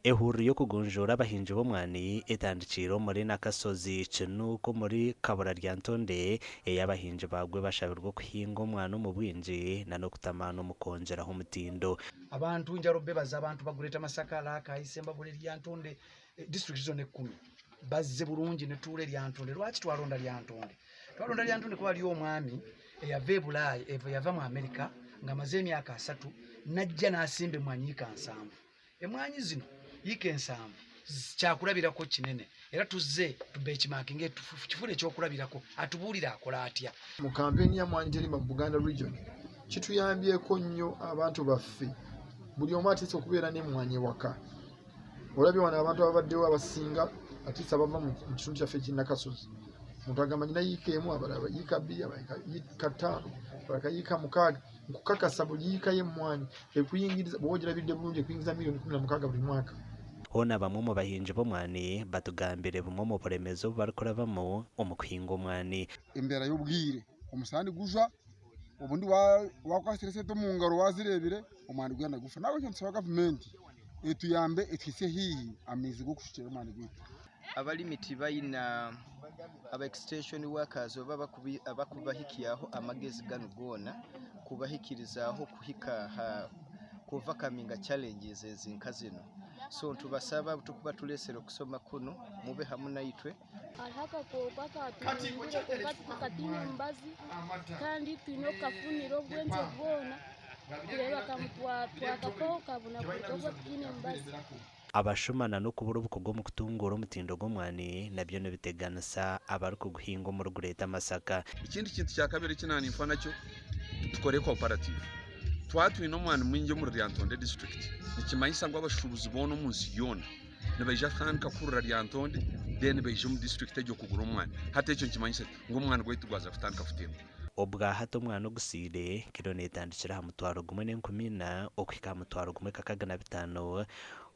Ehururu y'okugonjoora abahingi b'omwani etandikiire omuri Nakasozi Kinuuka omuri Kabura Lyantonde ei abahingi baagwo bashabirwe okuhinga omwani omu bwingi nana okutamaana omu kwongyeraho omutindo. Abantu njaro bebaza abantu ba Greater Masaka, Rakai, Sembabule, Lyantonde, district zona ekkumi bazze bulungi ne tuula e Lyantonde. Lwaki twalonda Lyantonde? Twalonda Lyantonde kuba waliyo omwami eyava e Bulaaya, eyava mu Amerika ng'amaze emyaka 30 n'ajja n'asimba emmwanyi yiika 70. Emmwanyi zino yiika 70 kyakulabirako kinene era tuzze tubenchmarkinge kifuule ekyokulabirako atubuulire akola atya. Mu kampeyini ya Mmwanyi Terimba mu Buganda region kituyambyeko nnyo abantu baffe buli omu atiisa okubeera n'emmwanyi ewaka. Olabye wano abantu ababaddewo abasinga atiisa bava mu kitundu kyaffe ekiri Nakasozi. Omuntu agamba nyina yiika emu, abalala yiika 2, abalala yiika 5, abalala yiika 6. Nkukakasa buli yiika y'emmwanyi ekuyingiriza, bw'oba ogirabidde bulungi ekuyingiza miliyoni 16 buli mwaka. Hoona bamwe omu bahingi b'omwani batugambire bumwe omu buremeezi obu barikurabamu omu kuhinga omwani. Embeera y'obwire omusana nigujwa obundi wakwasire esente omu ngaro wazireebire omwani gwena gufa. Nahabwekyo nitusaba gavumenti etuyambe etuhitsye haihi amaizi g'okushukyerera omwani gwaitu. Abalimi tibaina aba extension workers oba abakubahikyaho amagezi ganu goona kubahikirizaaho kuhika ha ku overcominga challenges ezi nka zinu. So nitubasaba obutukuba tulesere okusoma kunu mube hamu naitwe. Hariho akakooko akatuhingire kwonka tukatiine mubazi kandi twine okukafunira obwengye bwona kureebeka ngu twakafaho kabona kuruga obu tutaine mubazi. Abashuma n'okubura obukugu omu kutunguura omutindo gw'omwani nabyo nibiteganisa abarikuguhinga omuri Greater Masaka. Ekindi kintu kya kabiri eki naninfa nakyo, tukore cooperative. Twatwine omwani mwingi omuri Lyantonde district, nikimanyisa ngu abashuubuzi boona omu nsi yoona nibaija kutandika kuhurira Lyantonde then baije omu district egyo kugura omwani. Hati ekyo nikimanyisa ki? Ngu omwani gwaitu gwaza kutandika kutemba. Obwahati omwani ogusiire kiro netandikira aha 1400 okuhika aha 1605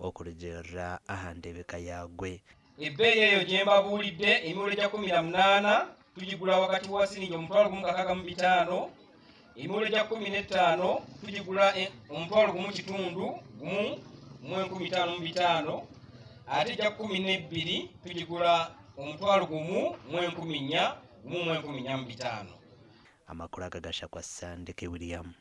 okurugiirira aha ndebeka yaagwe. Ebbeeyi eyo gye mbabuulidde, emiwendo gya 18 tugigula wakati wa siringi 1605, emiwendo gya 15 tugigula 15,155, ate egya 12 tugigula 14,500. Amakuru aga gashakwa Sandeke William.